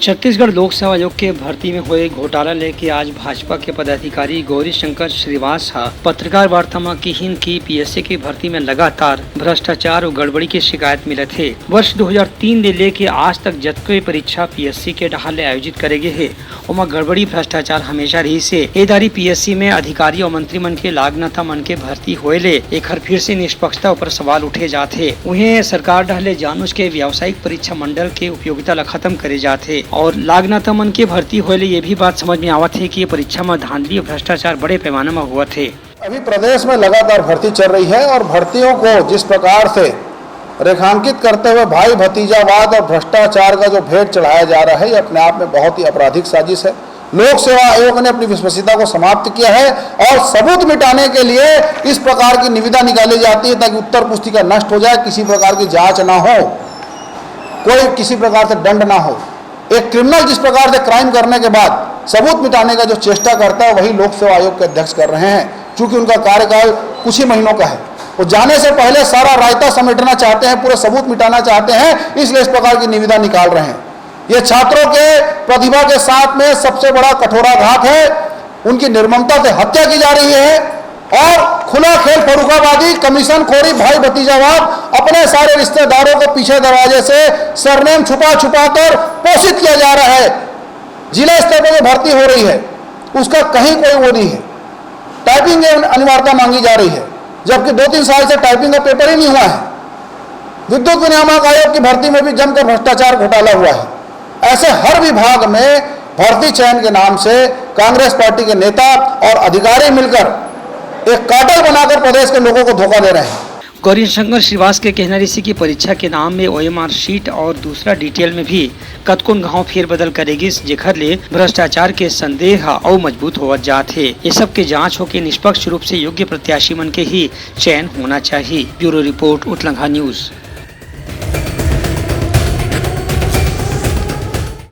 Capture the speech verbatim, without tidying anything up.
छत्तीसगढ़ लोक सेवा आयोग के भर्ती में होए घोटाला लेके आज भाजपा के पदाधिकारी गौरी शंकर श्रीवास ह पत्रकार वार्ता म किहिन कि पीएससी की भर्ती में लगातार भ्रष्टाचार अउ गड़बड़ी के शिकायत मिलत हे। वर्ष दो हज़ार तीन ले लेके आज तक जतको ये परीक्षा पीएससी के डहार ले आयोजित करे गे हे, ओमा गड़बड़ी भ्रष्टाचार हमेशा रहिस हे। ए दारी पीएससी में अधिकारी अउ मंत्री मन के लागनता मन के भर्ती होए ले एखर फिर से निष्पक्षता ऊपर सवाल उठे जात हे। उहें सरकार डहार ले जानुस के व्यावसायिक परीक्षा मंडल के उपयोगिता ल खत्म करे जात हे अउ लागनता मन के भर्ती होए ले ये भी बात समझ में आवत हे कि ये परीक्षा म धांधली अउ भ्रष्टाचार बड़े पैमाना म होवत हे। अभी प्रदेश में लगातार भर्ती चल रही है और भर्तियों को जिस प्रकार से रेखांकित करते हुए भाई भतीजावाद और भ्रष्टाचार का जो भेंट चढ़ाया जा रहा है, ये अपने आप में बहुत ही आपराधिक साजिश है। लोक सेवा आयोग ने अपनी विश्वसनीयता को समाप्त किया है और सबूत मिटाने के लिए इस प्रकार की निविदा निकाली जाती है, ताकि उत्तर पुस्तिका नष्ट हो जाए, किसी प्रकार की जांच ना हो, कोई किसी प्रकार से दंड ना हो। एक क्रिमिनल जिस प्रकार से क्राइम करने के बाद सबूत मिटाने का जो चेष्टा करता है, वही लोक सेवा आयोग के अध्यक्ष कर रहे हैं। चूंकि उनका कार्यकाल कुछ ही महीनों का है, वो जाने से पहले सारा रायता समेटना चाहते हैं, पूरे सबूत मिटाना चाहते हैं, इसलिए इस प्रकार की निविदा निकाल रहे हैं। ये छात्रों के प्रतिभा के साथ में सबसे बड़ा कठोराघात है। उनकी निर्ममता से हत्या की जा रही है और खुला खेल फर्रुखाबादी, कमीशन खोरी, भाई भतीजावाद, अपने सारे रिश्तेदारों को पीछे दरवाजे से सरनेम छुपा छुपा कर पोषित किया जा रहा है। जिला स्तर पर जो भर्ती हो रही है, उसका कहीं कोई वो नहीं है। टाइपिंग की अनिवार्यता मांगी जा रही है, जबकि दो तीन साल से टाइपिंग का पेपर ही नहीं हुआ है। विद्युत विनियामक आयोग की भर्ती में भी जमकर भ्रष्टाचार, घोटाला हुआ है। ऐसे हर विभाग में भर्ती चयन के नाम से कांग्रेस पार्टी के नेता और अधिकारी मिलकर एक कार्टेल बनाकर प्रदेश के लोगों को धोखा दे रहे हैं। गौरी शंकर श्रीवास के कहना रहिसे कि परीक्षा के नाम में ओएमआर शीट और दूसरा डिटेल में भी कतकोन घांव फेरबदल करे गिस, जेखर ले भ्रष्टाचार के संदेह ह अउ मजबूत होवत जात हे। ये सब के जांच होके निष्पक्ष रूप से योग्य प्रत्याशी मन के ही चयन होना चाहिए। ब्यूरो रिपोर्ट, उतलंघा न्यूज।